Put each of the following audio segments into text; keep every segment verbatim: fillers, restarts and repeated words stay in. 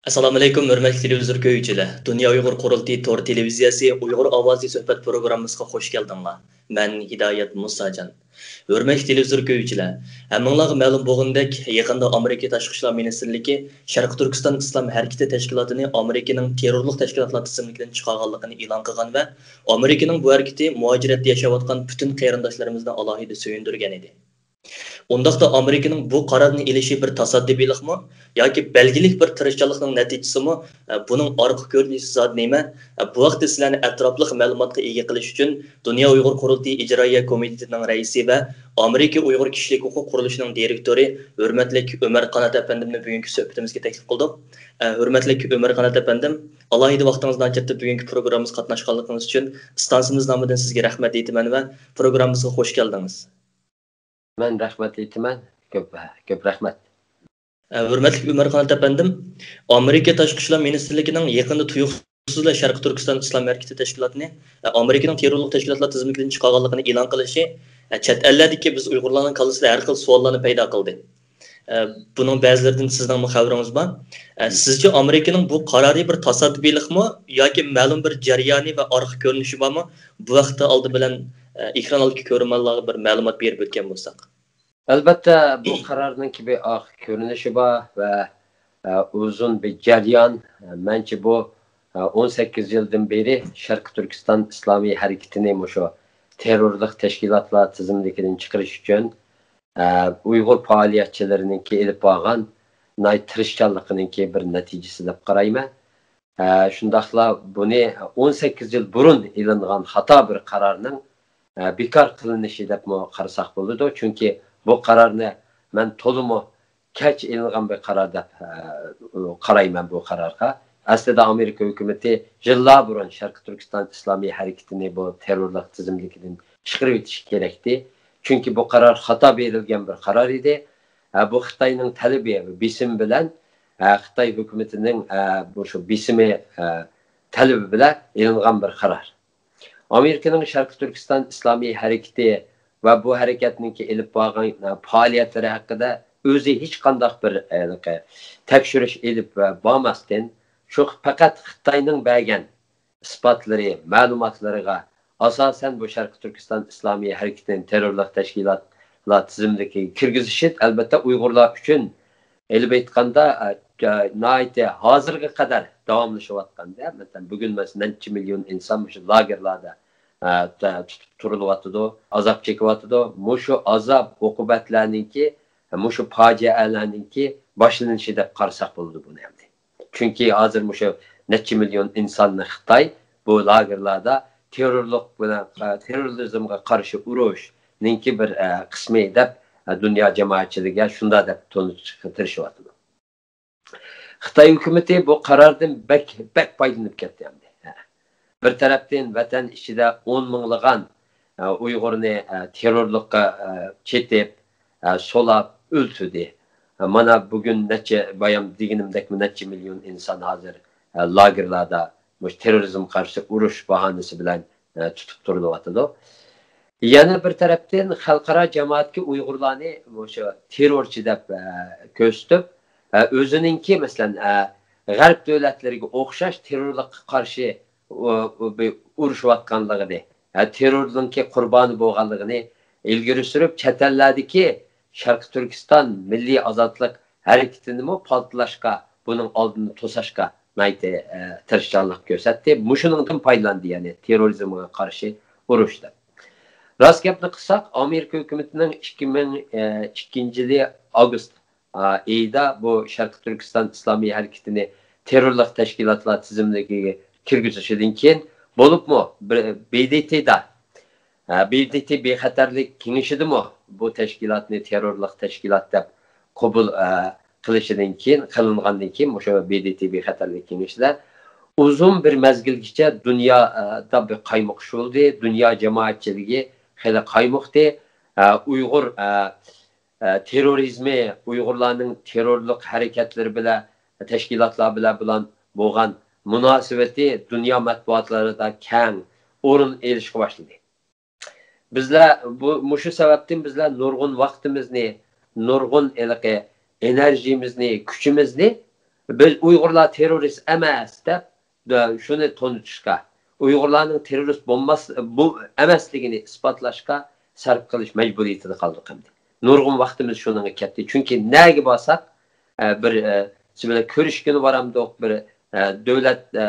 ئەسسالامۇئەلەيكۇم، ھۆرمەتلىك تېلېۋىزور كۆرگۈچىلەر! دۇنيا ئۇيغۇر قۇرۇلتىيى تور تېلېۋىزىيەسى ئۇيغۇر ئاۋازى سۆھبەت پروگراممىسىغا خۇش كەلدىڭلار. مەن ھىدايەت مۇساجان. ھۆرمەتلىك تېلېۋىزور كۆرگۈچىلەر، ھەممىڭلارغا مەلۇم بولغىنىدەك، يېقىندا ئامېرىكا تاشقى ئىشلار مىنىستىرلىكى شەرقىي تۈركىستان ئىسلام ھەرىكىتى تەشكىلاتىنى ئامېرىكىنىڭ تېررورلۇق تەشكىلاتلار تىزىملىكىدىن چىقارغانلىقىنى ئېلان قىلغان ۋە ئامېرىكىنىڭ بۇ ھەرىكىتى مۇھاجىرەتتە ياشاۋاتقان پۈتۈن قېرىنداشلىرىمىزنى ئالاھىدە سۆيۈندۈرگەن ئىدى. ئۇنداقتا ئامېرىكىنىڭ بۇ قارارنى ئېلىشى بىر تاسادىپىيلىقمۇ ياكى بەلگىلىك بىر تىرىشچانلىقنىڭ نەتىجىسىمۇ؟ ئە، بۇنىڭ ئارقا كۆرۈنۈشى زادى نېمە؟ ئە، بۇ ھەقتە سىلەرنى ئەتراپلىق مەلۇماتقا ئىگە قىلىش ئۈچۈن دۇنيا ئۇيغۇر قۇرۇلتىيى ئىجرائىيە كومىتېتىنىڭ رەئىسى ۋە ئامېرىكا ئۇيغۇر كىشىلىك ھوقۇق قۇرۇلۇشىنىڭ دىرېكتورى ھۆرمەتلىك ئۆمەر قانات ئەپەندىمنى بۈگۈنكى سۆھبىتىمىزگە تەكلىپ قىلدۇق. ئە، ھۆرمەتلىك ئۆمەر قانات ئەپەندىم، ئالاھىدە ۋاقتىڭىزنى ئاجرىتىپ بۈگۈنكى پروگراممىمىزغا قاتناشقانلىقىڭىز ئۈچۈن، ئىستانسىمىز نامىدىن سىزگە رەھمەت ئېيتىمەن ۋە پروگراممىمىزغا خۇش كەلدىڭىز. مەن رەھمەت ئېيتىمەن. كۆپ، كۆپ رەھمەت. ئە، ھۆرمەتلىك ئۆمەر قانات ئەپەندىم، ئامېرىكا تاشقى ئىشلار مىنىستىرلىكىنىڭ يېقىندا تۇيۇقسىزلا شەرقىي تۈركىستان ئىسلام ھەرىكىتى تەشكىلاتىنى، ئە، ئامېرىكىنىڭ تېررورلۇق تەشكىلاتلار تىزىملىكىدىن چىقارغانلىقىنى ئېلان قىلىشى، ئە، چەت ئەللەردىكى بىز ئۇيغۇرلارنىڭ كاللىسىدا ھەر خىل سوئاللارنى پەيدا قىلدى. ئە، بۇنىڭ بەزىلىرىدىن سىزنىڭمۇ خەۋىرىڭىز بار. ئە، سىزچە ئامېرىكىنىڭ بۇ قارارى بىر تاسادىپىيلىقمۇ ياكى مەلۇم بىر جەريانى ۋە ئارقا كۆرۈنۈشى بارمۇ؟ بۇ ھەقتە ئالدى بىلەن، ئە، ئېكران ئالدىدىكى كۆرۈرمەنلەرگە بىر مەلۇمات بېرىپ ئۆتكەن بولساق. ئەلبەتتە، بۇ قارارنىڭكى بىر ئارقا كۆرۈنۈشى بار ۋە، ئە، ئۇزۇن بىر جەريان. ئە، مەنچە بۇ، ئە، ئون سەككىز يىلدىن بېرى شەرقىي تۈركىستان ئىسلامىي ھەرىكىتىنى مۇشۇ تېررورلۇق تەشكىلاتلار تىزىملىكىدىن چىقىرىش ئۈچۈن، ئە، ئۇيغۇر پائالىيەتچىلىرىنىڭكى ئېلىپ بارغان ناھايىتى تىرىشچانلىقىنىڭكى بىر نەتىجىسى دەپ قارايمەن. ئە، شۇنداقلا بۇنى ئون سەككىز يىل بۇرۇن ئېلىنغان خاتا بىر قارارنىڭ، ئە، بىكار قىلىنىشى دەپمۇ قارىساق بولىدۇ. چۈنكى بۇ قارارنى مەن تولىمۇ كەچ ئېلىنغان بىر قارار دەپ، ئە، قارايمەن بۇ قارارغا. ئەسلىدە ئامېرىكا ھۆكۈمىتى يىللار بۇرۇن شەرقىي تۈركىستان ئىسلامىي ھەرىكىتىنى بۇ تېررورلۇق تىزىملىكىدىن چىقىرىۋېتىشى كېرەكتى. چۈنكى بۇ قارار خاتا بېرىلگەن بىر قارار ئىدى. ئە، بۇ خىتاينىڭ تەلىپى، بېسىمى بىلەن، ئە، خىتاي ھۆكۈمىتىنىڭ، ئە، بۇ شۇ بېسىمى، ئە، تەلىپى بىلەن ئېلىنغان بىر قارار. ئامېرىكىنىڭ شەرقىي تۈركىستان ئىسلامىي ھەرىكىتى ۋە بۇ ھەرىكەتنىڭكى ئېلىپ بارغان، ئە، پائالىيەتلىرى ھەققىدە ئۆزى ھېچقانداق بىر، ئە، تەكشۈرۈش ئېلىپ، ئە، بارماستىن، شۇ پەقەت خىتاينىڭ بەرگەن ئىسپاتلىرى، مەلۇماتلىرىغا ئاساسەن بۇ شەرقىي تۈركىستان ئىسلامىي ھەرىكىتىنى تېررورلۇق تەشكىلاتلار تىزىملىكىگە كىرگۈزۈشى، ئەلبەتتە، ئۇيغۇرلار ئۈچۈن ئېلىپ ئېيتقاندا، ئە، ناھايىتى ھازىرغا قەدەر داۋاملىشىۋاتقان، مەسىلەن، بۈگۈن، مەسىلەن، نەچچە مىليون ئىنسان مۇشۇ لاگېرلاردا، ئە، تۇتۇپ تۇرۇلۇۋاتىدۇ، ئازاب چېكىۋاتىدۇ. مۇشۇ ئازاب، ئوقۇبەتلەرنىڭكى، مۇشۇ پاجىئەلەرنىڭكى باشلىنىشى دەپ قارىساق بولىدۇ بۇنى ئەمدى. چۈنكى ھازىر مۇشۇ نەچچە مىليون ئىنساننى خىتاي بۇ لاگېرلاردا تېررورلۇق بىلەن، تېررورىزمغا قارشى ئۇرۇشنىڭكى بىر، ئە، قىسمى دەپ، ئە، دۇنيا جامائەتچىلىكىگە شۇنداق دەپ تونۇتۇشقا تىرىشىۋاتىدۇ. خىتاي ھۆكۈمىتى بۇ قاراردىن بەك، بەك پايدىلىنىپ كەتتى ئەمدى. بىر تەرەپتىن ۋەتەن ئىچىدە ئون مىڭلىغان، ئە، ئۇيغۇرنى، ئە، تېررورلۇققا، ئە، چېتىپ، ئە، سولاپ ئۆلتۈردى. ئە، مانا بۈگۈن نەچچە، بايام دېگىنىمدەكمۇ نەچچە مىليون ئىنسان ھازىر، ئە، لاگېرلاردا مۇشۇ تېررورىزم قارشى ئۇرۇش باھانىسى بىلەن، ئە، تۇتۇپ تۇرۇلۇۋاتىدۇ. يەنە بىر تەرەپتىن خەلقئارا جامائەتكە ئۇيغۇرلارنى مۇشۇ تېررورچى دەپ، ئە، كۆرسىتىپ، ئە، ئۆزىنىڭكى، مەسىلەن، ئە، غەرب دۆلەتلىرىگە ئوخشاش تېررورلۇققا قارشى ئۇ، ئۇ، بىر ئۇرۇشۇۋاتقانلىقىنى، ھە، تېررورنىڭكى قۇربانى بولغانلىقىنى ئىلگىرى سۈرۈپ، چەت ئەللەردىكى شەرقىي تۈركىستان مىللىي ئازادلىق ھەرىكىتىنىمۇ پالتىلاشقا، بۇنىڭ ئالدىنى توساشقا ناھايىتى، ئە، تىرىشچانلىق كۆرسەتتى. مۇشۇنىڭدىن پايدىلاندى، يەنى تېررورىزمغا قارشى ئۇرۇش دەپ. راست گەپنى قىلساق، ئامېرىكا ھۆكۈمىتىنىڭ ئىككى مىڭ ئىككىنچى يىلى ئاگۇست ئايدا بۇ شەرقىي تۈركىستان ئىسلامىي ھەرىكىتىنى تېررورلۇق تەشكىلاتلار تىزىملىكىگە كىرگۈزۈشىدىن كېيىن، بولۇپمۇ بىر ب د ت دا، ە، ب د ت بىخەتەرلىك كېڭىشىدىمۇ بۇ تەشكىلاتنى تېررورلۇق تەشكىلات دەپ قوبۇل، ئە، قىلىشىدىن كېيىن، قىلىنغاندىن كېيىن، مۇشۇ ب د ت بىخەتەرلىك كېڭىشىدە ئۇزۇن بىر مەزگىلگىچە دۇنيا، ئە، دا بىر قايمۇقۇش بولدى، دۇنيا جامائەتچىلىكى خېلى قايمۇقتى، ئە، ئۇيغۇر، ئە، ئە، تېررورىزمى، ئۇيغۇرلارنىڭ تېررورلۇق ھەرىكەتلىرى بىلەن، تەشكىلاتلار بىلەن بولغان، بولغان مۇناسىۋىتى دۇنيا مەتبۇئاتلىرىدا كەڭ ئورۇن ئېلىشقا باشلىدى. بىزلەر بۇ، مۇشۇ سەۋەبتىن بىزلەر نۇرغۇن ۋاقتىمىزنى، نۇرغۇن ھېلىقى ئېنېرگىيىمىزنى، كۈچىمىزنى، بىز ئۇيغۇرلار تېررورىست ئەمەس دەپ، شۇنى تونۇتۇشقا، ئۇيغۇرلارنىڭ تېررورىست بولماس، بۇ ئەمەسلىكىنى ئىسپاتلاشقا سەرپ قىلىش مەجبۇرىيىتىدە قالدۇق ئەمدى. نۇرغۇن ۋاقتىمىز شۇنىڭغا كەتتى. چۈنكى نەگە بارساق، ئە، بىر، ئە، سىز بىلەن كۆرۈشكىلى بارامدۇق، بىر، ئە، دۆلەت، ئە،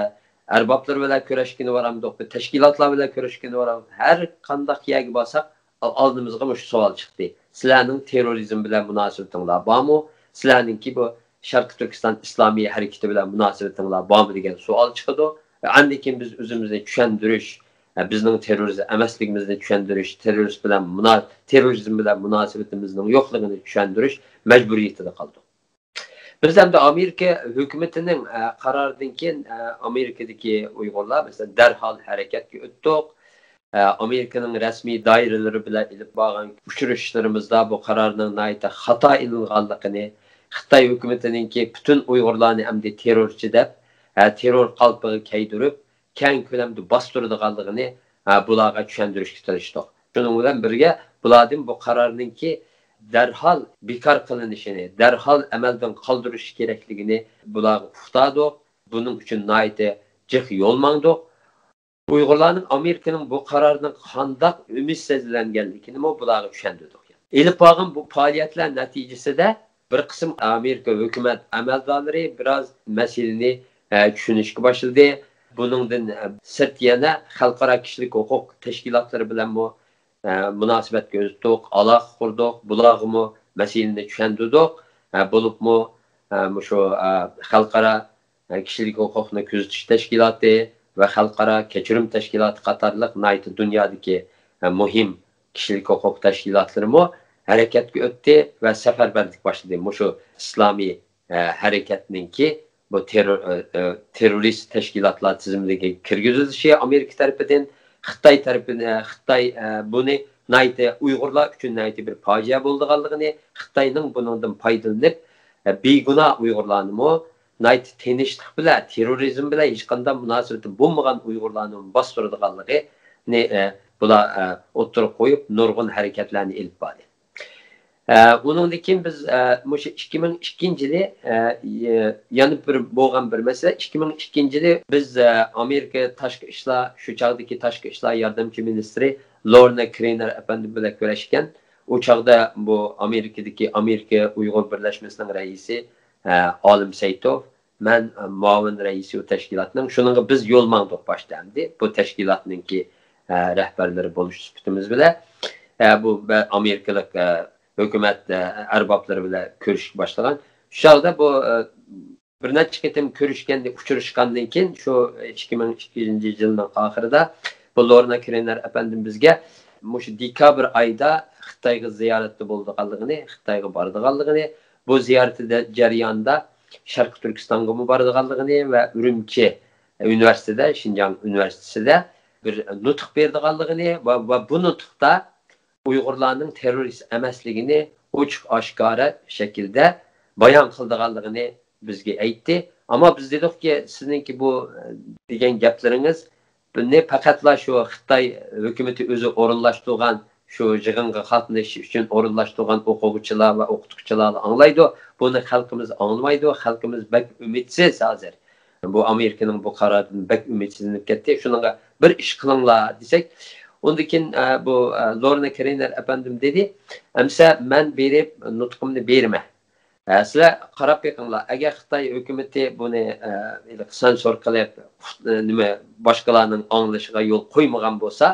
ئەربابلىرى بىلەن كۆرۈشكىلى بارامدۇق، بىر تەشكىلاتلار بىلەن كۆرۈشكىلى بارامدۇق. ھەر قانداق يەرگە بارساق، ئالدىمىزغا مۇشۇ سوئال چىقتى. سىلەرنىڭ تېررورىزم بىلەن مۇناسىۋىتىڭلار بارمۇ؟ سىلەرنىڭكى بۇ شەرقىي تۈركىستان ئىسلامىي ھەرىكىتى بىلەن مۇناسىۋىتىڭلار بارمۇ دېگەن سوئال چىقىدۇ. ئاندىن كېيىن بىز ئۆزىمىزنى چۈشەندۈرۈش، بىزنىڭ تېررورىزم ئەمەسلىكىمىزنى چۈشەندۈرۈش، تېررورىست بىلەن مۇنا-، تېررورىزم بىلەن مۇناسىۋىتىمىزنىڭ يوقلۇقىنى چۈشەندۈرۈش مەجبۇرىيىتىدە قالدۇق. بىز ئەمدى ئامېرىكا ھۆكۈمىتىنىڭ، ئە، قارارىدىن كېيىن، ئە، ئامېرىكىدىكى ئۇيغۇرلار، مەسىلەن، دەرھال ھەرىكەتكە ئۆتتۇق. ئە، ئامېرىكىنىڭ رەسمىي دائىرىلىرى بىلەن ئېلىپ بارغان ئۇچرىشىشلىرىمىزدا بۇ قارارنىڭ ناھايىتى خاتا ئېلىنغانلىقىنى، خىتاي ھۆكۈمىتىنىڭكى پۈتۈن ئۇيغۇرلارنى ئەمدى تېررورچى دەپ، ئە، تېررور قالپىغا كىيدۈرۈپ، كەڭ كۆلەمدە باستۇرىدىغانلىقىنى، ئە، بۇلارغا چۈشەندۈرۈشكە تىرىشتۇق. شۇنىڭ بىلەن بىرگە، بۇلاردىن بۇ قارارنىڭكى دەرھال بىكار قىلىنىشىنى، دەرھال ئەمەلدىن قالدۇرۇش كېرەكلىكىنى بۇلارغا ئۇقتۇردۇق. بۇنىڭ ئۈچۈن ناھايىتى جىق يول ماڭدۇق. ئۇيغۇرلارنىڭ ئامېرىكىنىڭ بۇ قارارىنىڭ قانداق ئۈمىدسىزلەنگەنلىكىنىمۇ بۇلارغا چۈشەندۈردۇق. ئېلىپ بارغان بۇ پائالىيەتلەر نەتىجىسىدە بىر قىسىم ئامېرىكا ھۆكۈمەت ئەمەلدارلىرى بىراز مەسىلىنى، ئە، چۈشىنىشكە باشلىدى. بۇنىڭدىن، ئە، سىرت يەنە خەلقئارا كىشىلىك ھوقۇق تەشكىلاتلىرى بىلەنمۇ، ئە، مۇناسىۋەتكە ئۆتتۇق، ئالاقە قۇردۇق، بۇلارغىمۇ مەسىلىنى چۈشەندۈردۇق. ئە، بولۇپمۇ، ئە، مۇشۇ، ئە، خەلقئارا، ئە، كىشىلىك ھوقۇقنى كۆزىتىش تەشكىلاتى ۋە خەلقئارا كەچۈرۈم تەشكىلاتى قاتارلىق ناھايىتى دۇنيادىكى، ئە، مۇھىم كىشىلىك ھوقۇق تەشكىلاتلىرىمۇ ھەرىكەتكە ئۆتتى ۋە سەپەربەرلىك باشلىدى. مۇشۇ ئىسلامىي، ئە، ھەرىكەتنىڭكى بۇ تېررور-، ئە، ئە، تېررورىست تەشكىلاتلار تىزىملىكىگە كىرگۈزۈلۈشى ئامېرىكا تەرىپىدىن، خىتاي تەرىپىدىن، ئە، خىتاي، ئە، بۇنى ناھايىتى ئۇيغۇرلار ئۈچۈن ناھايىتى بىر پاجىئە بولىدىغانلىقىنى، خىتاينىڭ بۇنىڭدىن پايدىلىنىپ، ئە، بىگۇناھ ئۇيغۇرلارنىمۇ ناھايىتى تىنچلىق بىلەن، تېررورىزم بىلەن ھېچقانداق مۇناسىۋىتى بولمىغان ئۇيغۇرلارنىمۇ باستۇرىدىغانلىقىنى، ئە، بۇلار، ئە، ئوتتۇرىغا قويۇپ، نۇرغۇن ھەرىكەتلەرنى ئېلىپ باردى. ئە، ئۇنىڭدىن كېيىن بىز، ئە، مۇشۇ ئىككى مىڭ ئىككىنچى يىلى، ئە، يە-، يەنە بىر بولغان بىر مەسىلە، ئىككى مىڭ ئىككىنچى يىلى بىز، ئە، ئامېرىكا تاشقى ئىشلار، شۇ چاغدىكى تاشقى ئىشلار ياردەمچى مىنىستىرى لورنا كرېنېر ئەپەندىم بىلەن كۆرۈشكەن. ئۇ چاغدا بۇ ئامېرىكىدىكى ئامېرىكا ئۇيغۇر بىرلەشمىسىنىڭ رەئىسى، ئە، ئالىم سەيتوف، مەن، ئە، مۇئاۋىن رەئىسى ئۇ تەشكىلاتنىڭ. شۇنىڭغا بىز يول ماڭدۇق باشتا ئەمدى. بۇ تەشكىلاتنىڭكى، ئە، رەھبەرلىرى بولۇش سۈپىتىمىز بىلەن، ئە، بۇ بە-، ئامېرىكىلىق، ئە، ھۆكۈمەت، ئە، ئەربابلىرى بىلەن كۆرۈشۈشكە باشلىغان. شۇ چاغدا بۇ، ئە، بىر نەچچە قېتىم كۆرۈشكەندىن، ئۇچراشقاندىن كېيىن، شۇ ئىككى مىڭ ئىككىنچى يىلنىڭ ئاخىرىدا بۇ لورنا كرېنېر ئەپەندىم بىزگە مۇشۇ دېكابىر ئايدا خىتايغا زىيارەتتە بولىدىغانلىقىنى، خىتايغا بارىدىغانلىقىنى، بۇ زىيارىتى جەريانىدا شەرقىي تۈركىستانغىمۇ بارىدىغانلىقىنى ۋە ئۈرۈمچى ئۇنىۋېرسىتېتىدا، شىنجاڭ ئۇنىۋېرسىتېتىدا بىر نۇتۇق بېرىدىغانلىقىنى ۋە، ۋە بۇ نۇتۇقتا ئۇيغۇرلارنىڭ تېررورىست ئەمەسلىكىنى ئوچۇق ئاشكارا شەكىلدە بايان قىلىدىغانلىقىنى بىزگە ئېيتتى. ئەمما بىز دېدۇقكى، سىزنىڭكى بۇ، ئە، دېگەن گەپلىرىڭىز، بۇنى پەقەتلا شۇ خىتاي ھۆكۈمىتى ئۆزى ئورۇنلاشتۇرغان، شۇ يىغىنغا قاتنىشىش ئۈچۈن ئورۇنلاشتۇرغان ئوقۇغۇچىلار ۋە ئوقۇتقۇچىلارلا ئاڭلايدۇ. بۇنى خەلقىمىز ئاڭلىمايدۇ. خەلقىمىز بەك ئۈمىدسىز ھازىر. بۇ ئامېرىكىنىڭ بۇ قارارىدىن بەك ئۈمىدسىزلىنىپ كەتتى. شۇنىڭغا بىر ئىش قىلىڭلار دېسەك، ئۇندىن كېيىن، ئە، بۇ، ئە، لورنا كرېنېر ئەپەندىم دېدى، ئەمسە مەن بېرىپ نۇتقۇمنى بېرىمەن. ئە، سىلەر قاراپ بېقىڭلار، ئەگەر خىتاي ھۆكۈمىتى بۇنى، ئە، ھېلىقى سانسور قىلىپ، ئۇ، نېمە، باشقىلارنىڭ ئاڭلىشىغا يول قويمىغان بولسا،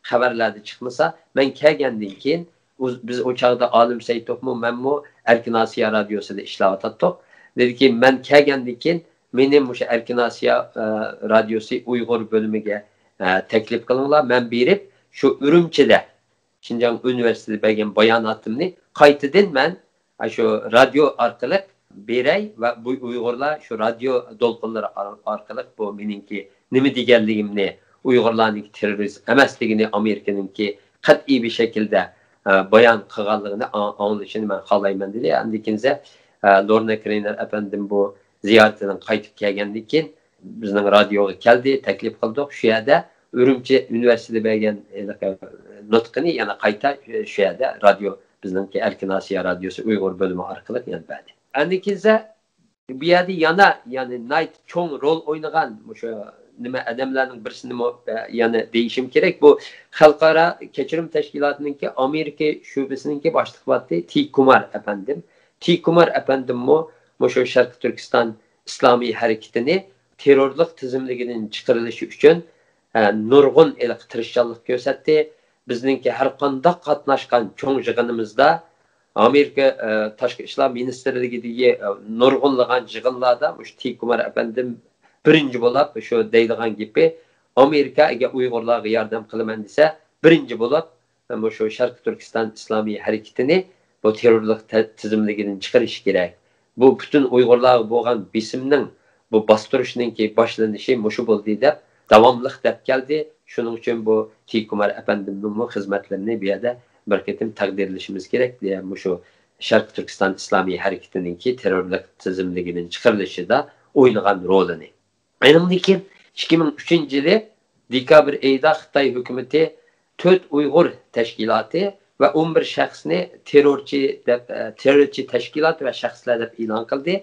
خەۋەرلەردە چىقمىسا، مەن كەلگەندىن كېيىن، ئۇ، بىز ئۇ چاغدا ئالىم سەيتوفمۇ، مەنمۇ ئەركىن ئاسىيا رادىيوسىدا ئىشلەۋاتاتتۇق. دېدىكى، مەن كەلگەندىن كېيىن مېنى مۇشۇ ئەركىن ئاسىيا، ئە، رادىيوسى ئۇيغۇر بۆلۈمىگە، ئە، تەكلىپ قىلىڭلار، مەن بېرىپ شۇ ئۈرۈمچىدە شىنجاڭ ئۇنىۋېرسىتېتى بەرگەن باياناتىمنى قايتىدىن مەن، ئە، شۇ رادىيو ئارقىلىق بېرەي ۋە بۇ ئۇيغۇرلار شۇ رادىيو دولقۇنلىرى ئار-، ئارقىلىق بۇ مېنىڭكى نېمە دېگەنلىكىمنى، ئۇيغۇرلارنىڭكى تېررورىست ئەمەسلىكىنى ئامېرىكىنىڭكى قەتئىي بىر شەكىلدە، ئە، بايان قىلغانلىقىنى ئاڭ-، ئاڭلىشىنى مەن خالايمەن دېدى. ئاندىن كېيىن، ئە، لورنا كرېنېر ئەپەندىم بۇ زىيارىتىدىن قايتىپ كەلگەندىن كېيىن بىزنىڭ رادىيوغا كەلدى، تەكلىپ قىلدۇق. شۇ يەردە ئۈرۈمچى ئۇنىۋېرسىتېتى بەرگەن ھېلىقى نۇتقىنى يەنە قايتا شۇ يەردە رادىيو، بىزنىڭكى ئەركىن ئاسىيا رادىيوسى ئۇيغۇر بۆلۈمى ئارقىلىق يەنە بەردى. ئەندىن كېيىن بۇ يەردە يەنە، يەنى نايت چوڭ رول ئوينىغان مۇشۇ نېمە ئادەملەرنىڭ بىرسىنىمۇ، ئە، يەنە دېيىشىم كېرەك. بۇ خەلقئارا كەچۈرۈم تەشكىلاتىنىڭكى ئامېرىكا شۆبىسىنىڭكى باشلىقى بارتى، تى كۇمار ئەپەندىم. تى كۇمار ئەپەندىممۇ مۇشۇ شەرقىي تۈركىستان ئىسلامىي ھەرىكىتىنى تېررورلۇق تىزىملىكىدىن چىقىرىلىشى ئۈچۈن، ئە، نۇرغۇن ھېلىقى تىرىشچانلىق كۆرسەتتى. بىزنىڭكى ھەر قانداق قاتناشقان چوڭ يىغىنىمىزدا ئامېرىكا، ئە، تاشقى ئىشلار مىنىستىرلىكىدىكى، ئە، نۇرغۇنلىغان يىغىنلاردا مۇشۇ تى كۇمار ئەپەندىم بىرىنچى بولۇپ شۇ دەيدىغان گېپى، ئامېرىكا ئەگەر ئۇيغۇرلارغا ياردەم قىلىمەن دېسە، بىرىنچى بولۇپ مۇشۇ شەرقىي تۈركىستان ئىسلامىي ھەرىكىتىنى بۇ تېررورلۇق تە-، تىزىملىكىدىن چىقىرىش كېرەك. بۇ پۈتۈن ئۇيغۇرلارغا بولغان بېسىمنىڭ، بۇ باستۇرۇشنىڭكى باشلىنىشى مۇشۇ بولدى دەپ داۋاملىق دەپ كەلدى. شۇنىڭ ئۈچۈن بۇ تى كۇمار ئەپەندىمنىڭمۇ خىزمەتلىرىنى بۇ يەردە بىر قېتىم تەقدىرلىشىمىز كېرەك. مۇشۇ شەرقىي تۈركىستان ئىسلامىي ھەرىكىتىنىڭكى تېررورلۇق تىزىملىكىدىن چىقىرىلىشىدا ئوينىغان رولىنى. ئېنىڭدىن كېيىن ئىككى مىڭ ئۈچىنچى يىلى دېكابىر ئېيىدا خىتاي ھۆكۈمىتى تۆت ئۇيغۇر تەشكىلاتى ۋە ئون بىر شەخسنى تېررورچى دەپ، ئە، تېررورچى تەشكىلات ۋە شەخسلەر دەپ ئېلان قىلدى.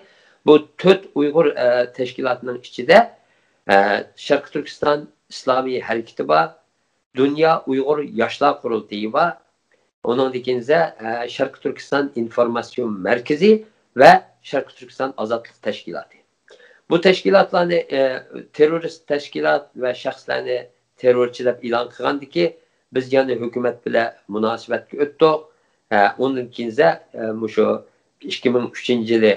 بۇ تۆت ئۇيغۇر، ئە، تەشكىلاتىنىڭ ئىچىدە، ئە، شەرقىي تۈركىستان ئىسلامىي ھەرىكىتى بار، دۇنيا ئۇيغۇر ياشلار قۇرۇلتىيى بار، ئۇنىڭدىن كېيىن، ئە، شەرقىي تۈركىستان ئىنفورماتسىيون مەركىزى ۋە شەرقىي تۈركىستان ئازادلىق تەشكىلاتى. بۇ تەشكىلاتلارنى، ئە، تېررورىست تەشكىلات ۋە شەخسلەرنى تېررورچى دەپ ئېلان قىلغاندىكى، بىز يەنە ھۆكۈمەت بىلەن مۇناسىۋەتكە ئۆتتۇق. ئە، ئۇندىن كېيىن، ئە، مۇشۇ ئىككى مىڭ ئۈچىنچى يىلى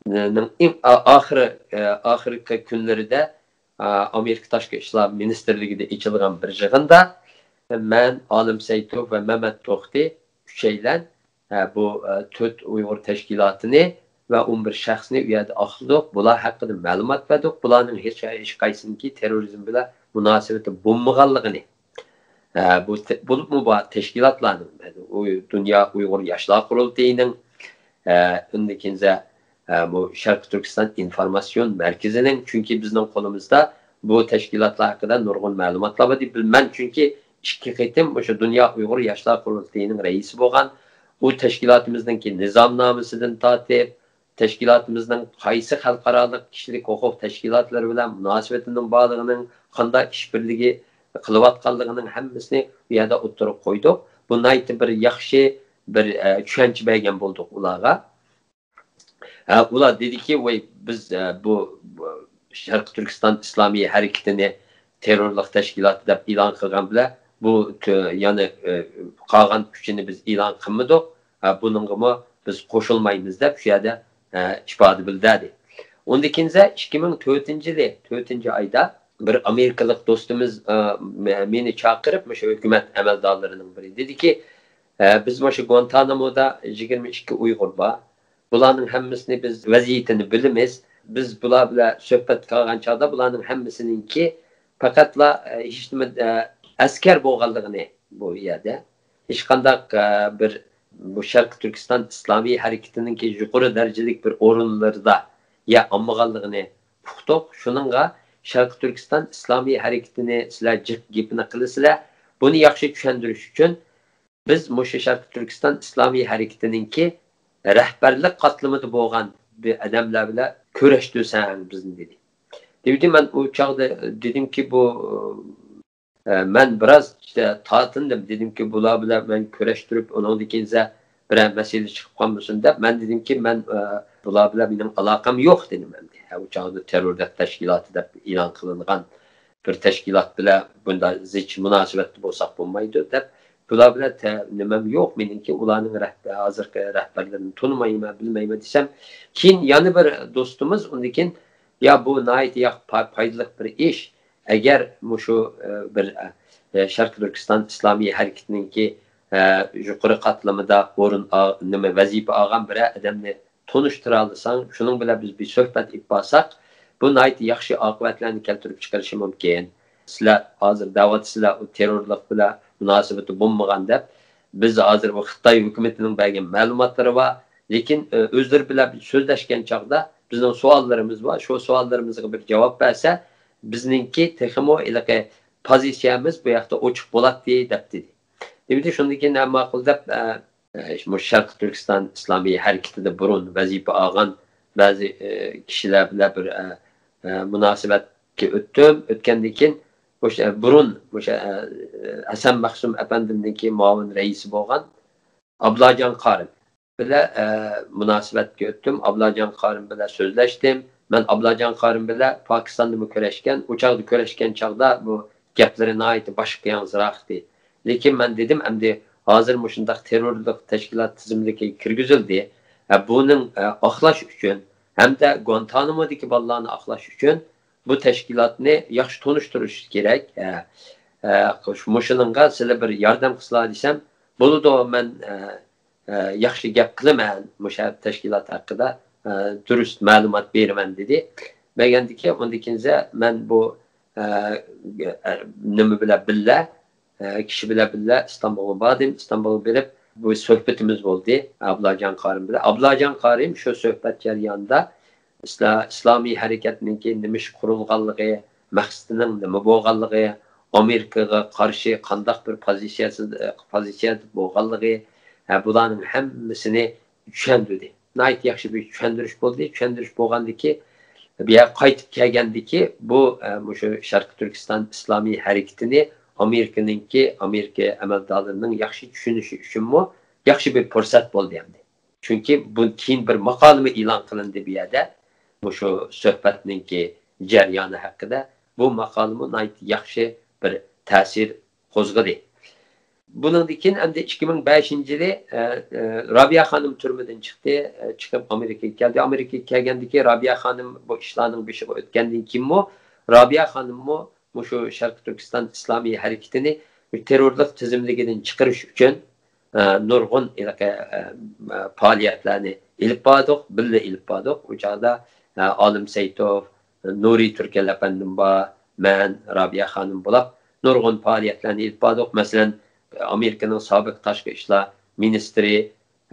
نىڭ ئىڭ ئا-، ئاخىرى، ئە، ئاخىرقى كۈنلىرىدە، ئە، ئامېرىكا تاشقى ئىشلار مىنىستىرلىكىدە ئېچىلغان بىر يىغىندا مەن، ئالىم سەيتوف ۋە مەمەت توختى ئۈچەيلەن، ئە، بۇ، ئە، تۆت ئۇيغۇر تەشكىلاتىنى ۋە ئون بىر شەخسنى ئۇ يەردە ئاقلىدۇق. بۇلار ھەققىدە مەلۇمات بەردۇق. بۇلارنىڭ ھېچ، ھېچقايسىنىڭكى تېررورىزم بىلەن مۇناسىۋىتى بولمىغانلىقىنى، ئە، بۇ تە-، بولۇپمۇ بار تەشكىلاتلارنىڭ، ئۇ دۇنيا ئۇيغۇر ياشلار قۇرۇلتىيىنىڭ، ئە، ئۇندىن كېيىن، ئە، بۇ شەرقىي تۈركىستان ئىنفورماتسىيون مەركىزىنىڭ، چۈنكى بىزنىڭ قولىمىزدا بۇ تەشكىلاتلار ھەققىدە نۇرغۇن مەلۇماتلار بار. بىل-، مەن چۈنكى ئىككى قېتىم مۇشۇ دۇنيا ئۇيغۇر ياشلار قۇرۇلتىيىنىڭ رەئىسى بولغان، ئۇ تەشكىلاتىمىزنىڭكى نىزامنامىسىدىن تارتىپ، تەشكىلاتىمىزنىڭ قايسى خەلقئارالىق كىشىلىك ھوقۇق تەشكىلاتلىرى بىلەن مۇناسىۋىتىنىڭ بارلىقىنىڭ، قانداق ئىش بىرلىكى قىلىۋاتقانلىقىنىڭ ھەممىسىنى بۇ يەردە ئوتتۇرىغا قويدۇق. بۇ ناھايىتى بىر ياخشى بىر، ئە، چۈشەنچە بەرگەن بولدۇق ئۇلارغا. ئە، ئۇلار دېدىكى، ۋاي، بىز، ئە، بۇ، بۇ شەرقىي تۈركىستان ئىسلامىي ھەرىكىتىنى تېررورلۇق تەشكىلاتى دەپ ئېلان قىلغان بىلەن، بۇ تۆ-، يەنى، ئە، قالغان ئۈچىنى بىز ئېلان قىلمىدۇق. ئە، بۇنىڭغىمۇ بىز قوشۇلمايمىز دەپ شۇ يەردە، ئە، ئىپادە بىلدۈردى. ئۇندىن كېيىن ئىككى مىڭ تۆتىنچى يىلى، تۆتىنچى ئايدا بىر ئامېرىكىلىق دوستىمىز، ئە، مە-، مېنى چاقىرىپ، مۇشۇ ھۆكۈمەت ئەمەلدارلىرىنىڭ بىرى دېدىكى، ئە، بىز مۇشۇ گۇانتانامودا يىگىرمە ئىككى ئۇيغۇر بار. بۇلارنىڭ ھەممىسىنى بىز ۋەزىيىتىنى بىلىمىز. بىز بۇلار بىلەن سۆھبەت قىلغان چاغدا بۇلارنىڭ ھەممىسىنىڭكى پەقەتلا، ئە، ھېچنېمە، ئە، ئەسكەر بولغانلىقىنى بۇ يەردە ھېچقانداق، ئە، بىر بۇ شەرقىي تۈركىستان ئىسلامىي ھەرىكىتىنىڭكى يۇقىرى دەرىجىلىك بىر ئورۇنلىرىدا يەر ئالمىغانلىقىنى ئۇقتۇق. شۇنىڭغا شەرقىي تۈركىستان ئىسلامىي ھەرىكىتىنى سىلەر جىق گېپىنى قىلىسىلەر. بۇنى ياخشى چۈشەندۈرۈش ئۈچۈن بىز مۇشۇ شەرقىي تۈركىستان ئىسلامىي ھەرىكىتىنىڭكى رەھبەرلىك قاتلىمىدا بولغان بىر ئادەملەر بىلەن كۆرۈشتۈرسەڭ بىزنى، دېدى. دېدى، مەن ئۇ چاغدا دېدىمكى، بۇ، ئە، مەن بىراز تارتىندىم. دېدىمكى، بۇلار بىلەن مەن كۆرۈشتۈرۈپ، ئۇنىڭدىن كېيىن بىرەر مەسىلە چىقىپ قالمىسۇن دەپ، مەن دېدىمكى، مەن، ئە، بۇلار بىلەن مېنىڭ ئالاقەم يوق، دېدىم ئەمدى. ھە، ئۇ چاغدا تېررور تەشكىلاتى دەپ ئېلان قىلىنغان بىر تەشكىلات بىلەن بۇنداق زىچ مۇناسىۋەتتە بولساق بولمايدۇ دەپ، بۇلار بىلەن تە-، نېمەم يوق مېنىڭكى، ئۇلارنىڭ رەھبە-، ھازىرقى رەھبەرلىرىنى تونۇمايمەن، بىلمەيمەن دېسەم، كېيىن يەنە بىر دوستىمىز ئۇندىن كېيىن، يا، بۇ ناھايىتى ياخ-، پا-، پايدىلىق بىر ئىش، ئەگەر مۇشۇ، ئە، بىر، ئە، شەرقىي تۈركىستان ئىسلامىي ھەرىكىتىنىڭكى، ئە، يۇقىرى قاتلىمىدا ئورۇن ئال-، نېمە، ۋەزىپە ئالغان بىرەر ئادەمنى تونۇشتۇرالىساڭ، شۇنىڭ بىلەن بىز بىر سۆھبەت ئېلىپ بارساق، بۇ ناھايىتى ياخشى ئاقىۋەتلەرنى كەلتۈرۈپ چىقىرىشى مۇمكىن. سىلەر ھازىر دەۋاتىسىلەر، ئۇ تېررورلۇق بىلەن مۇناسىۋىتى بولمىغان دەپ. بىز ھازىر بۇ خىتاي ھۆكۈمىتىنىڭ بەرگەن مەلۇماتلىرى بار، لېكىن، ئۆ، ئۆزلىرى بىلەن بىز سۆزلەشكەن چاغدا بىزنىڭ سوئاللىرىمىز بار، شۇ سوئاللىرىمىزغا بىر جاۋاب بەرسە، بىزنىڭكى تېخىمۇ ھېلىقى پوزىتسىيەمىز بۇ ياقتا ئوچۇق بولاتتى، دەپ دېدى. دېمىدى، شۇندىن كېيىن ھە، ماقۇل دەپ، ئە، ئە، مۇشۇ شەرقىي تۈركىستان ئىسلامىي ھەرىكىتىدە بۇرۇن ۋەزىپە ئالغان بەزى ئە، كىشىلەر بىلەن بىر ئە، ئە، مۇناسىۋەتكە ئۆتتۈم. ئۆتكەندىن كېيىن، مۇشۇ ئە، بۇرۇن مۇشۇ ئە، ھەسەن مەخسۇم ئەپەندىمنىڭكى مۇئاۋىن رەئىسى بولغان ئابلاجان قارىم بىلەن ئە، مۇناسىۋەتكە ئۆتتۈم. ئابلاجان قارىم بىلەن سۆزلەشتىم. مەن ئابلاجان قارىم بىلەن پاكىستاندىمۇ كۆرۈشكەن. ئۇ چاغدا كۆرۈشكەن چاغدا بۇ گەپلىرى ناھايىتى باشقا ياڭزىراق ئىدى. لېكىن مەن دېدىم، ئەمدى ھازىر مۇشۇنداق تېررورلۇق تەشكىلات تىزىملىكىگە كىرگۈزۈلدى. ئە، بۇنىڭ ئە، ئاقلاش ئۈچۈن ھەمدە گۇانتانامودىكى بالىلارنى ئاقلاش ئۈچۈن بۇ تەشكىلاتنى ياخشى تونۇشتۇرۇش كېرەك. ئە، ئە، مۇشۇنىڭغا سىلەر بىر ياردەم قىلسىلا دېسەم، بولىدۇ، مەن ئە، ئە، ياخشى گەپ قىلىمەن، مۇشۇ تەشكىلات ھەققىدە ئە، دۇرۇس مەلۇمات بېرىمەن، دېدى. بەرگەندىكى ئۇندىن كېيىن مەن بۇ ئە، ئە، نېمە بىلەن بىللە، ئە، كىشى بىلەن بىللە ئىستانبۇلغا باردىم. ئىستانبۇلغا بېرىپ، بۇ سۆھبىتىمىز بولدى ئابلاجان قارىم بىلەن. ئابلاجان قارىم شۇ سۆھبەت جەريانىدا ئىسلا-، ئىسلامىي ھەرىكەتنىڭكى نېمە ئىش قۇرۇلغانلىقى، مەقسىتىنىڭ نېمە بولغانلىقى، ئامېرىكىغا قارشى قانداق بىر پوزىتسىيەسى، پوزىتسىيەدە بولغانلىقى، ھە، بۇلارنىڭ ھەممىسىنى چۈشەندۈردى. ناھايىتى ياخشى بىر چۈشەندۈرۈش بولدى. چۈشەندۈرۈش بولغاندىكى، بۇ يەرگە قايتىپ كەلگەندىكى، بۇ، ئە، مۇشۇ شەرقىي تۈركىستان ئىسلامىي ھەرىكىتىنى ئامېرىكىنىڭكى، ئامېرىكا ئەمەلدارلىرىنىڭ ياخشى چۈشىنىشى ئۈچۈنمۇ ياخشى بىر پۇرسەت بولدى ئەمدى. چۈنكى بۇ كېيىن بىر ماقالىمۇ ئېلان قىلىندى بۇ يەردە. مۇشۇ سۆھبەتنىڭكى جەريانى ھەققىدە. بۇ ماقالىمۇ ناھايىتى ياخشى بىر تەسىر قوزغىدى. بۇنىڭدىن كېيىن ئەمدى ئىككى مىڭ بەشىنچى يىلى، ئە، ئە، رابىيە خانىم تۈرمىدىن چىقتى، ئە، چىقىپ ئامېرىكىغا كەلدى. ئامېرىكىغا كەلگەندىن كېيىن رابىيە خانىم بۇ ئىشلارنىڭ بېشىغا ئۆتكەندىن كېيىنمۇ رابىيە خانىممۇ مۇشۇ شەرقىي تۈركىستان ئىسلامىي ھەرىكىتىنى تېررورلۇق تىزىملىكىدىن چىقىرىش ئۈچۈن، ئە، نۇرغۇن ھېلىقى، ئە، ئە، پائالىيەتلەرنى ئېلىپ باردۇق، بىللە ئېلىپ باردۇق. ئۇ چاغدا، ئە، ئالىم سەيتوف، نۇرى تۈركەل ئەپەندىم بار، مەن، رابىيە خانىم بولاپ نۇرغۇن پائالىيەتلەرنى ئېلىپ باردۇق. مەسىلەن، ئامېرىكىنىڭ سابىق تاشقى ئىشلار مىنىستىرى،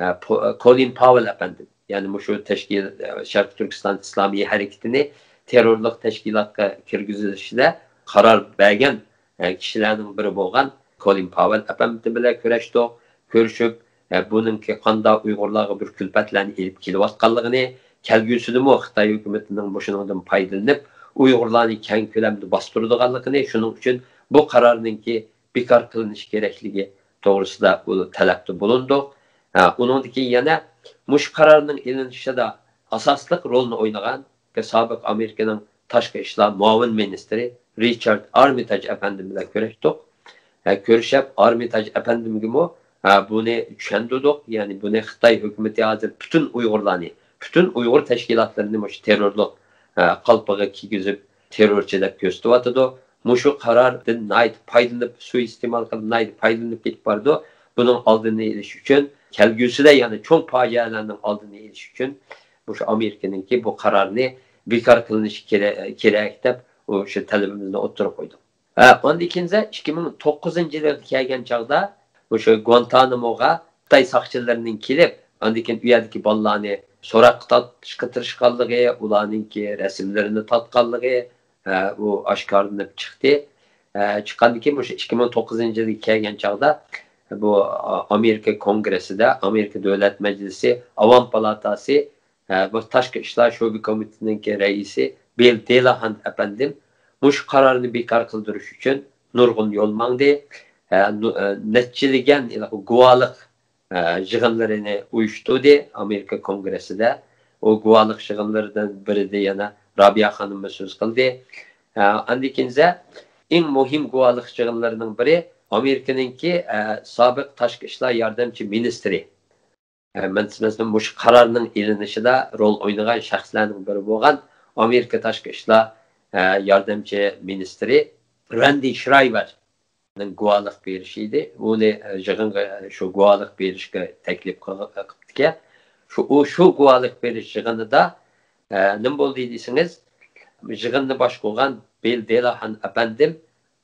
ئە، پو-، كولىن پاۋېل ئەپەندىم، يەنى مۇشۇ تەشكىل-، ئە، شەرقىي تۈركىستان ئىسلامىي ھەرىكىتىنى تېررورلۇق تەشكىلاتقا كىرگۈزۈشىدە قارار بەرگەن، ئە، كىشىلەرنىڭ بىرى بولغان كولىن پاۋېل ئەپەندىم بىلەن كۆرۈشتۇق. كۆرۈشۈپ، ئە، بۇنىڭكى قانداق ئۇيغۇرلارغا بىر كۈلپەتلەرنى ئېلىپ كېلىۋاتقانلىقىنى، كەلگۈسىدىمۇ خىتاي ھۆكۈمىتىنىڭ مۇشۇنىڭدىن پايدىلىنىپ، ئۇيغۇرلارنى كەڭ كۆلەمدە باستۇرىدىغانلىقىنى، شۇنىڭ ئۈچۈن بۇ قارارنىڭكى بىكار قىلىنىشى كېرەكلىكى توغرىسىدا ئۇ تەلەپتە بولۇندۇق. ھە، ئۇنىڭدىن كېيىن يەنە مۇشۇ قارارنىڭ ئېلىنىشىدا ئاساسلىق رولنى ئوينىغان سابىق ئامېرىكىنىڭ تاشقى ئىشلار مۇئاۋىن مىنىستىرى رىچارد ئارمىتاج ئەپەندىم بىلەن كۆرۈشتۇق. ھە، كۆرۈشۈپ ئارمىتاج ئەپەندىمگىمۇ، ھە، بۇنى چۈشەندۈردۇق. يەنى بۇنى خىتاي ھۆكۈمىتى ھازىر پۈتۈن ئۇيغۇرلارنى، پۈتۈن ئۇيغۇر تەشكىلاتلىرىنى مۇشۇ تېررورلۇق، ھە، قالپىغا كىيگۈزۈپ، تېررورچى دەپ كۆرسىتىۋاتىدۇ. مۇشۇ قاراردىن ناھايىتى پايدىلىنىپ، سۇيىئىستېمال قىلىپ، ناھايىتى پايدىلىنىپ كېتىپ بارىدۇ. بۇنىڭ ئالدىنى ئېلىش ئۈچۈن، كەلگۈسىدە يەنە چوڭ پاجىئەلەرنىڭ ئالدىنى ئېلىش ئۈچۈن مۇشۇ ئامېرىكىنىڭكى بۇ قارارنى بىكار قىلىنىشى كېرە-، كېرەك دەپ، ئۇ شۇ تەلىپىمىزنى ئوتتۇرىغا قويدۇق. ھە، ئاندىن كېيىن ئىككى مىڭ توققۇزىنچى يىلغا كەلگەن چاغدا مۇشۇ گۇانتاناموغا خىتاي ساقچىلىرىنىڭ كېلىپ، ئاندىن كېيىن ئۇ يەردىكى بالىلارنى سوراققا تارتىشقا تىرىشقانلىقى، ئۇلارنىڭكى رەسىملىرىنى تارتقانلىقى، ئە، ئۇ ئاشكارىلىنىپ چىقتى. ئە، چىققاندىن كېيىن مۇشۇ ئىككى مىڭ توققۇزىنچى يىلغا كەلگەن چاغدا بۇ، ئا، ئامېرىكا كونگرېسسىدا، ئامېرىكا دۆلەت مەجلىسى ئاۋام پالاتاسى، ئە، بۇ تاشقى ئىشلار شۆبە كومىتېتىنىڭكى رەئىسى بىل دېلاھان ئەپەندىم مۇشۇ قارارنى بىكار قىلدۇرۇش ئۈچۈن نۇرغۇن يول ماڭدى. ئە، نۇ-، ئە، نەچچىلىگەن ھېلىقى گۇۋاھلىق ئە، يىغىنلىرىنى ئۇيۇشتۇردى ئامېرىكا كونگرېسسىدا. ئۇ گۇۋاھلىق يىغىنلىرىدىن بىرىدە يەنە رابىيە خانىممۇ سۆز قىلدى. ئە، ئاندىن كېيىن ئەڭ مۇھىم گۇۋاھلىق يىغىنلىرىنىڭ بىرى ئامېرىكىنىڭكى، ئە، سابىق تاشقى ئىشلار ياردەمچى مىنىستىرى، ئە، مەن سىلەرنى مۇشۇ قارارنىڭ ئېلىنىشىدا رول ئوينىغان شەخسلەرنىڭ بىرى بولغان ئامېرىكا تاشقى ئىشلار، ئە، ياردەمچى مىنىستىرى راندى شرايۋېر نىڭ گۇۋاھلىق بېرىشى ئىدى. ئۇنى، ئە، يىغىنغا، شۇ گۇۋاھلىق بېرىشكە تەكلىپ قىلغ-، قىپتىكەن. شۇ، ئۇ شۇ گۇۋاھلىق بېرىش يىغىنىدا، ئە، نېمە بولدى دېسىڭىز، يىغىننى باشقۇرغان بىل دېلاھان ئەپەندىم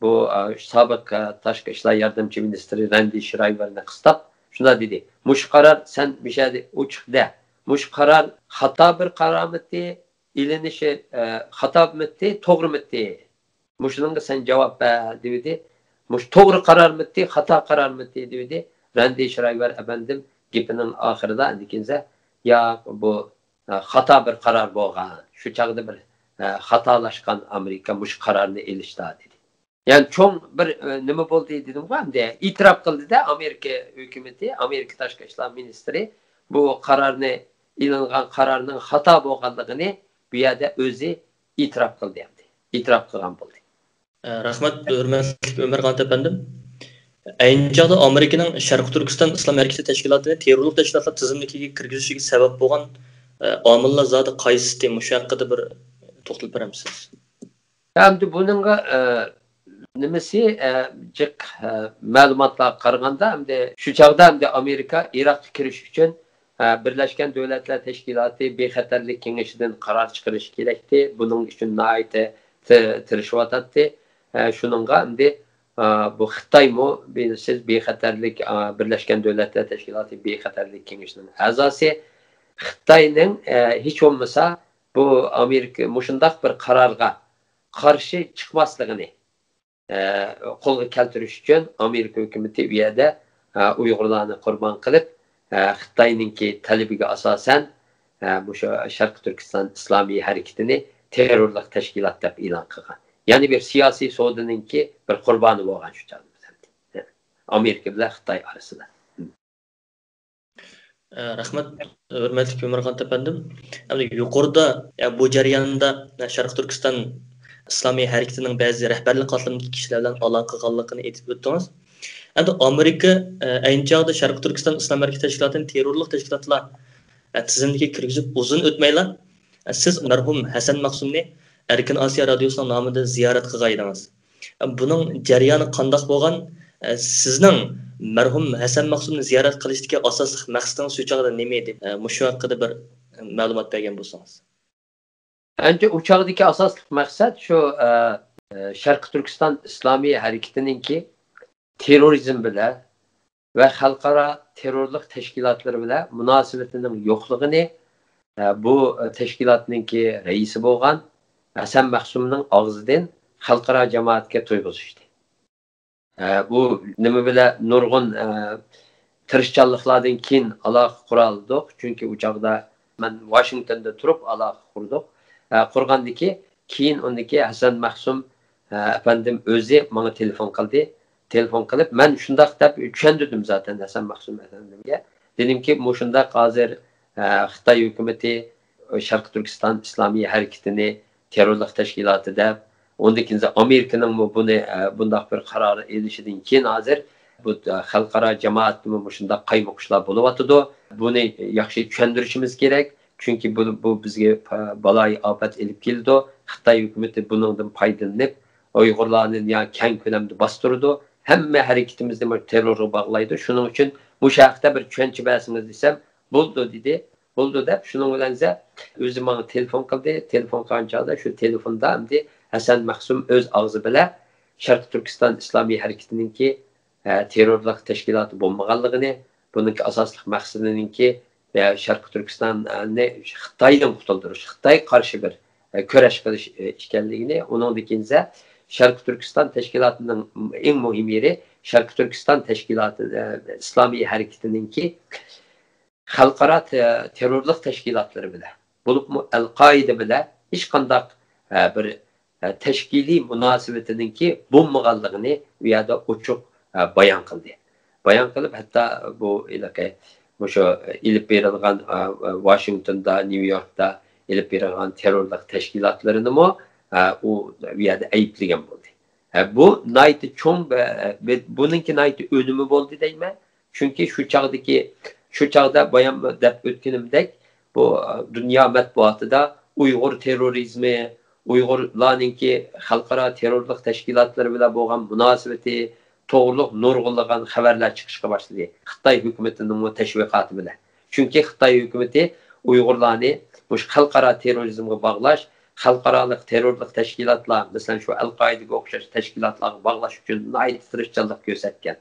بۇ، ئە، سابىق، ئە، تاشقى ئىشلار ياردەمچى مىنىستىرى راندى شرايۋېرنى قىستاپ شۇنداق دېدى: «مۇشۇ قارار سەن مۇشۇ يەردە ئوچۇق دە. مۇشۇ قارار خاتا بىر قارارمىتى، ئېلىنىشى، ئە، خاتامىتى، توغرىمىتى؟ مۇشۇنىڭغا سەن جاۋاب بەر» دېۋىدى. «مۇشۇ توغرا قارارمىتى، خاتا قارارمىتى؟» دېۋىدى. راندى شرايۋېر ئەپەندىم گېپىنىڭ ئاخىرىدا ئەندىكىنسە: «ياق، بۇ، خاتا بىر قارار بولغان، شۇ چاغدا بىر خاتالاشقان ئامېرىكا مۇشۇ قارارنى ئېلىشتا دېدى. يەنى چوڭ بىر نېمە بولدى دېدىمغۇ، ئەمدى ئېتىراپ قىلدىدە ئامېرىكا ھۆكۈمىتى، ئامېرىكا تاشقى ئىشلار مىنىستىرى بۇ قارارنى، ئېلىنغان قارارنىڭ خاتا بولغانلىقىنى بۇ يەردە ئۆزى ئېتىراپ قىلدى، ئەمدى ئېتىراپ قىلغان بولدى. رەھمەت، ھۆرمەتلىك ئۆمەرخان ئەپەندىم. ئەينى چاغدا ئامېرىكىنىڭ شەرقىي تۈركىستان ئىسلام ھەرىكىتى تەشكىلاتىنى تېررورلۇق تەشكىلاتلار تىزىملىكىگە كىرگۈزۈشىگە سەۋەب بولغان ئامىللار زادى قايسىسى؟ مۇشۇ ھەققىدە بىر توختىلىپ بېرەمسىز؟ ئەمدى بۇنىڭغا نېمىسى، جىق مەلۇماتلارغا قارىغاندا، ئەمدى شۇ چاغدا ئەمدى ئامېرىكا ئىراققا كىرىش ئۈچۈن بىرلەشكەن دۆلەتلەر تەشكىلاتى بىخەتەرلىك كېڭىشىدىن قارار چىقىرىشى كېرەكتى. بۇنىڭ ئۈچۈن ناھايىتى تىرىشىۋاتاتتى. شۇنىڭغا ئەمدى بۇ خىتايمۇ، بىلىسىز، بىخەتەرلىك، بىرلەشكەن دۆلەتلەر تەشكىلاتى بىخەتەرلىك كېڭىشىنىڭ ئەزاسى. خىتاينىڭ ھېچ بولمىسا بۇ ئامېرىكا مۇشۇنداق بىر قارارغا قارشى چىقماسلىقىنى قولغا كەلتۈرۈش ئۈچۈن ئامېرىكا ھۆكۈمىتى ئۇ يەردە ئۇيغۇرلارنى قۇربان قىلىپ، خىتاينىڭكى تەلىپىگە ئاساسەن مۇشۇ شەرقىي تۈركىستان ئىسلامىي ھەرىكىتىنى تېررورلۇق تەشكىلات دەپ ئېلان قىلغان. يەنى بىر سىياسىي سودىنىڭكى بىر قۇربانى بولغان شۇ چاغدا ئامېرىكا بىلەن خىتاي ئارىسىدا. رەھمەت، ھۆرمەتلىك ئۆمەرخان ئەپەندىم. ئەمدى يۇقىرىدا بۇ جەرياندا شەرقىي تۈركىستان ئىسلامىي ھەرىكىتىنىڭ بەزى رەھبەرلىك قاتلىمىدىكى كىشىلەر بىلەن ئالاقە قىلغانلىقىنى ئېيتىپ ئۆتتىڭىز. ئەمدى ئامېرىكا ئەينى چاغدا شەرقىي تۈركىستان ئىسلام ھەرىكىتى تەشكىلاتىنى تېررورلۇق تەشكىلاتلار تىزىملىكىگە كىرگۈزۈپ ئۇزۇن ئۆتمەيلا، سىز مەرھۇم ھەسەن مەخسۇمنى ئەركىن ئاسىيا رادىيوسىنىڭ نامىدىن زىيارەت قىلغان ئىدىڭىز. بۇنىڭ جەريانى قانداق بولغان؟ سىزنىڭ مەرھۇم ھەسەن مەخسۇمنى زىيارەت قىلىشتىكى ئاساسلىق مەقسىتىڭىز شۇ چاغدا نېمە ئىدى؟ مۇشۇ ھەققىدە بىر مەلۇمات بەرگەن بولسىڭىز. ئەنچە ئۇ چاغدىكى ئاساسلىق مەقسەت شۇ، شەرقىي تۈركىستان ئىسلامىي ھەرىكىتىنىڭكى تېررورىزم بىلەن ۋە خەلقئارا تېررورلۇق تەشكىلاتلىرى بىلەن مۇناسىۋىتىنىڭ يوقلۇقىنى، بۇ تەشكىلاتنىڭكى رەئىسى بولغان ھەسەن مەخسۇمنىڭ ئاغزىدىن خەلقئارا جامائەتكە تۇيغۇزۇشتى. بۇ نېمە بىلەن نۇرغۇن تىرىشچانلىقلاردىن كېيىن ئالاقە قۇرالىدۇق. چۈنكى ئۇ چاغدا مەن ۋاشىنگتوندا تۇرۇپ ئالاقە قۇردۇق. قۇرغاندىكى كېيىن ئۇندىكى ھەسەن مەخسۇم ئەپەندىم ئۆزى ماڭا تېلېفون قىلدى. تېلېفون قىلىپ، مەن شۇنداق دەپ چۈشەندۈردۈم زاتەن ھەسەن مەخسۇم ئەپەندىمگە. دېدىمكى، مۇشۇنداق ھازىر خىتاي ھۆكۈمىتى شەرقىي تۈركىستان ئىسلامىي ھەرىكىتىنى تېررورلۇق تەشكىلاتى دەپ، ئۇندىن كېيىن ئامېرىكىنىڭمۇ بۇنى، بۇنداق بىر قارار ئېلىشىدىن كېيىن ھازىر بۇ خەلقئارا جامائەتتىمۇ مۇشۇنداق قايمۇقۇشلار بولۇۋاتىدۇ. بۇنى ياخشى چۈشەندۈرۈشىمىز كېرەك. چۈنكى بۇ، بۇ بىزگە بالايىئاپەت ئېلىپ كېلىدۇ. خىتاي ھۆكۈمىتى بۇنىڭدىن پايدىلىنىپ، ئۇيغۇرلارنى يا كەڭ كۆلەمدە باستۇرىدۇ، ھەممە ھەرىكىتىمىزنى مۇشۇ تېررورغا باغلايدۇ. شۇنىڭ ئۈچۈن مۇشۇ ھەقتە بىر چۈشەنچە بەرسىڭىز دېسەم، بولىدۇ دېدى. بولىدۇ دەپ، شۇنىڭ بىلەن ئۆزى ماڭا تېلېفون قىلدى. تېلېفون قىلغان چاغدا شۇ تېلېفوندا ئەمدى ھەسەن مەخسۇم ئۆز ئاغزى بىلەن شەرقىي تۈركىستان ئىسلامىي ھەرىكىتىنىڭكى تېررورلۇق تەشكىلاتى بولمىغانلىقىنى، بۇنىڭكى ئاساسلىق مەقسىتىنىڭكى شەرقىي تۈركىستاننى خىتايدىن قۇتۇلدۇرۇش، خىتايغا قارشى بىر كۈرەش قىلىش ئىكەنلىكىنى، ئۇنىڭدىن كېيىن شەرقىي تۈركىستان تەشكىلاتىنىڭ ئەڭ مۇھىم يېرى شەرقىي تۈركىستان تەشكىلاتى، ئىسلامىي ھەرىكىتىنىڭكى خەلقئارا تېررورلۇق تەشكىلاتلىرى بىلەن، بولۇپمۇ ئەل-قائىدە بىلەن ھېچقانداق بىر تەشكىلىي مۇناسىۋىتىنىڭكى بولمىغانلىقىنى ئۇ يەردە ئوچۇق بايان قىلدى. بايان قىلىپ، ھەتتا بۇ ھېلىقى مۇشۇ ئېلىپ بېرىلغان، ۋاشىنگتوندا، نيۇ يوركتا ئېلىپ بېرىلغان تېررورلۇق تەشكىلاتلىرىنىمۇ ئۇ يەردە ئەيىبلىگەن بولدى. بۇ ناھايىتى چوڭ، بۇنىڭكى ناھايىتى ئۈنۈمى بولدى دەيمەن. چۈنكى شۇ چاغدىكى، شۇ چاغدا بايام دەپ ئۆتكىنىمدەك، بۇ دۇنيا مەتبۇئاتىدا ئۇيغۇر تېررورىزمى، ئۇيغۇرلارنىڭكى خەلقئارا تېررورلۇق تەشكىلاتلىرى بىلەن بولغان مۇناسىۋىتى توغرۇلۇق نۇرغۇنلىغان خەۋەرلەر چىقىشقا باشلىدى، خىتاي ھۆكۈمىتىنىڭمۇ تەشۋىقاتى بىلەن. چۈنكى خىتاي ھۆكۈمىتى ئۇيغۇرلارنى مۇشۇ خەلقئارا تېررورىزمغا باغلاش، خەلقئارالىق تېررورلۇق تەشكىلاتلار، مەسىلەن، شۇ ئەل-قائىدىگە ئوخشاش تەشكىلاتلارغا باغلاش ئۈچۈن ناھايىتى تىرىشچانلىق كۆرسەتكەن.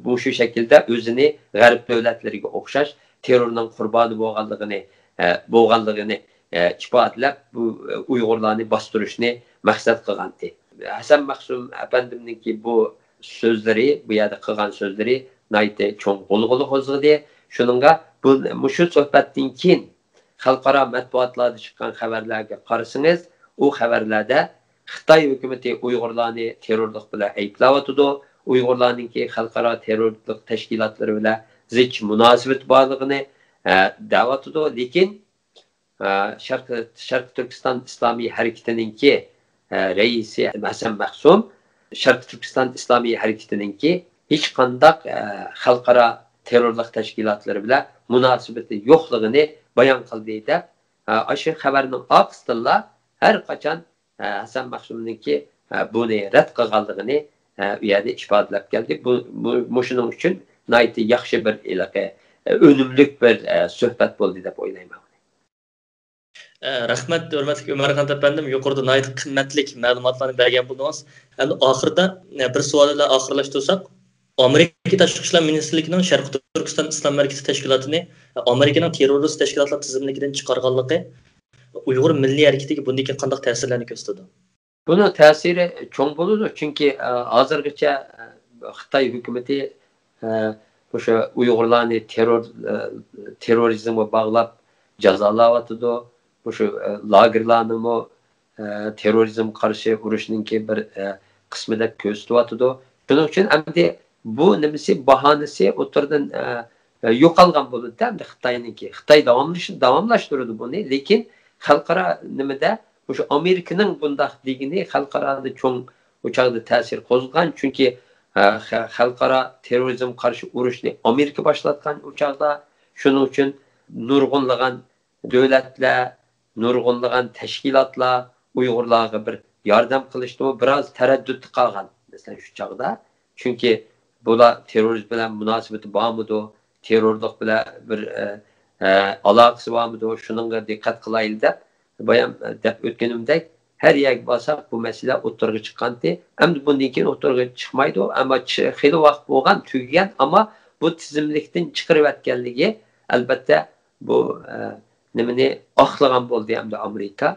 مۇشۇ شەكىلدە ئۆزىنى غەرب دۆلەتلىرىگە ئوخشاش تېررورنىڭ قۇربانى بولغانلىقىنى، بولغانلىقىنى ئىپادىلەپ، بۇ ئۇيغۇرلارنى باستۇرۇشنى مەقسەت قىلغانتى. ھەسەن مەخسۇم ئەپەندىمنىڭكى بۇ سۆزلىرى، بۇ يەردە قىلغان سۆزلىرى ناھايىتى چوڭ غۇلغۇلا قوزغىدى. شۇنىڭغا بۇ، مۇشۇ سۆھبەتتىن كېيىن خەلقئارا مەتبۇئاتلاردا چىققان خەۋەرلەرگە قارىسىڭىز، ئۇ خەۋەرلەردە خىتاي ھۆكۈمىتى ئۇيغۇرلارنى تېررورلۇق بىلەن ئەيىبلەۋاتىدۇ، ئۇيغۇرلارنىڭكى خەلقئارا تېررورلۇق تەشكىلاتلىرى بىلەن زىچ مۇناسىۋىتى بارلىقىنى، ئە، دەۋاتىدۇ. لېكىن، ئە، شەرقىي، شەرقىي تۈركىستان ئىسلامىي ھەرىكىتىنىڭكى، ئە، رەئىسى ھەسەن مەخسۇم شەرقىي تۈركىستان ئىسلامىي ھەرىكىتىنىڭكى ھېچقانداق، ئە، خەلقئارا تېررورلۇق تەشكىلاتلىرى بىلەن مۇناسىۋىتى يوقلۇقىنى بايان قىلدى دەپ، ئە، ئاشۇ خەۋەرنىڭ ئارقىسىدىنلا ھەر قاچان، ئە، ھەسەن مەخسۇمنىڭكى، ئە، بۇنى رەت قىلغانلىقىنى، ئە، ئۇ يەردە ئىپادىلەپ كەلدى. بۇ، بۇ، مۇشۇنىڭ ئۈچۈن ناھايىتى ياخشى بىر ھېلىقى، ئە، ئۈنۈملۈك بىر، ئە، سۆھبەت بولدى دەپ ئويلايمەن. ئە، رەھمەت، ھۆرمەتلىك ئۆمەرخان ئەپەندىم، يۇقىرىدا ناھايىتى قىممەتلىك مەلۇماتلارنى بەرگەن بولدىڭىز. ئەمدى ئاخىرىدا، ئە، بىر سوئال بىلەن ئاخىرلاشتۇرساق، ئامېرىكا تاشقى ئىشلار مىنىستىرلىكىنىڭ شەرقىي تۈركىستان ئىسلام ھەرىكىتى تەشكىلاتىنى ئامېرىكىنىڭ تېررورىست تەشكىلاتلار تىزىملىكىدىن چىقارغانلىقى ئۇيغۇر مىللىي ھەرىكىتىگە بۇندىن كېيىن قانداق تەسىرلەرنى كۆرسىتىدۇ؟ بۇنىڭ تەسىرى چوڭ بولىدۇ، چۈنكى، ئە، ھازىرغىچە، ئە، خىتاي ھۆكۈمىتى، ئە، مۇشۇ ئۇيغۇرلارنى تېررور، ئە، تېررورىزمغا باغلاپ جازالاۋاتىدۇ. مۇشۇ، ئە، لاگېرلارنىمۇ، ئە، تېررورىزمغا قارشى ئۇرۇشنىڭكى بىر، ئە، قىسمى دەپ كۆرسىتىۋاتىدۇ. شۇنىڭ ئۈچۈن ئەمدى بۇ نېمىسى، باھانىسى ئوتتۇرىدىن، ئە، ئە، يوقالغان بولىدۇ ئەمدى خىتاينىڭكى. خىتاي داۋاملىش-، داۋاملاشتۇرىدۇ بۇنى. لېكىن خەلقئارا نېمىدە مۇشۇ ئامېرىكىنىڭ بۇنداق دېگىنى خەلقئارادا چوڭ ئۇ چاغدا تەسىر قوزغىغان. چۈنكى، ئە، خە-، خەلقئارا تېررورىزمغا قارشى ئۇرۇشنى ئامېرىكا باشلاتقان ئۇ چاغدا. شۇنىڭ ئۈچۈن نۇرغۇنلىغان دۆلەتلەر، نۇرغۇنلىغان تەشكىلاتلار ئۇيغۇرلارغا بىر ياردەم قىلىشتىمۇ بىراز تەرەددۇتتا قالغان، مەسىلەن، شۇ چاغدا. چۈنكى بۇلار تېررورىزم بىلەن مۇناسىۋىتى بارمىدۇ، تېررورلۇق بىلەن بىر، ئە، ئە، ئالاقىسى بارمىدۇ، شۇنىڭغا دىققەت قىلايلى دەپ، بايام دەپ ئۆتكىنىمدەك، ھەر يەرگە بارساق بۇ مەسىلە ئوتتۇرىغا چىققانتى. ئەمدى بۇندىن كېيىن ئوتتۇرىغا چىقمايدۇ، ئەمما چى-، خېلى ۋاقىت بولغان، تۈگىگەن، ئەمما بۇ تىزىملىكتىن چىقىرىۋەتكەنلىكى، ئەلبەتتە، بۇ، ئە، نېمىنى ئاقلىغان بولدى ئەمدى ئامېرىكا.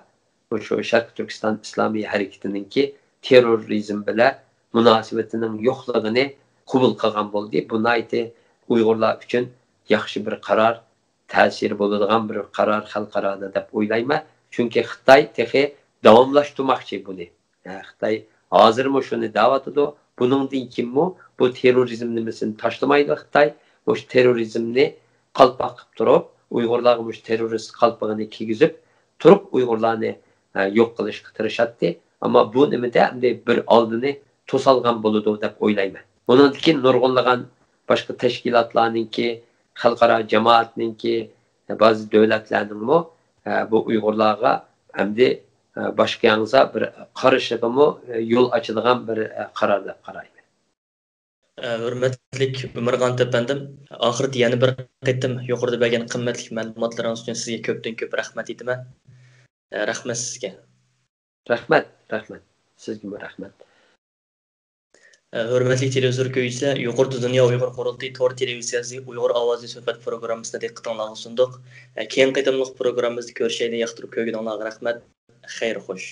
مۇشۇ شەرقىي تۈركىستان ئىسلامىي ھەرىكىتىنىڭكى تېررورىزم بىلەن مۇناسىۋىتىنىڭ يوقلۇقىنى قوبۇل قىلغان بولدى. بۇ ناھايىتى ئۇيغۇرلار ئۈچۈن ياخشى بىر قارار، تەسىرى بولىدىغان بىر قارار خەلقئارادا دەپ ئويلايمەن. چۈنكى خىتاي تېخى داۋاملاشتۇرماقچى بۇنى. ھە، خىتاي ھازىرمۇ شۇنى دەۋاتىدۇ. بۇنىڭدىن كېيىنمۇ بۇ تېررورىزم نېمىسىنى تاشلىمايدۇ خىتاي. مۇشۇ تېررورىزمنى قالپاق قىلىپ تۇرۇپ، ئۇيغۇرلارغا مۇشۇ تېررورىست قالپىقىنى كىيگۈزۈپ تۇرۇپ، ئۇيغۇرلارنى، ھە، يوق قىلىشقا تىرىشاتتى. ئەمما بۇ نېمىدە ئەمدى بىر ئالدىنى توسالغان بولىدۇ دەپ ئويلايمەن. ئۇنىڭدىن كېيىن نۇرغۇنلىغان باشقا تەشكىلاتلارنىڭكى، خەلقئارا جامائەتنىڭكى، بەزى دۆلەتلەرنىڭمۇ، ئە، بۇ ئۇيغۇرلارغا ئەمدى، ئە، باشقا ياڭزا بىر قارىشىغىمۇ، ئە، يول ئاچىدىغان بىر، ئە، قارار دەپ قارايمەن. ئە، ھۆرمەتلىك ئۆمەرخان ئەپەندىم، ئاخىرىدا يەنە بىر قېتىم يۇقىرىدا بەرگەن قىممەتلىك مەلۇماتلىرىڭىز ئۈچۈن سىزگە كۆپتىن كۆپ رەھمەت ئېيتىمەن. ئە، رەھمەت سىزگە. رەھمەت، رەھمەت. سىزگىمۇ رەھمەت. ھۆرمەتلىك تېلېۋىزور كۆرگۈچىلەر، يۇقىرىدا دۇنيا ئۇيغۇر قۇرۇلتىيى تور تېلېۋىزىيەسى ئۇيغۇر ئاۋازى سۆھبەت پروگراممىسىنى دىققىتىڭلارغا سۇندۇق. كېيىنكى قېتىملىق پروگراممىمىزدا كۆرۈشەيلى. ياقتۇرۇپ كۆرگىنىڭلارغا رەھمەت. خەير خوش.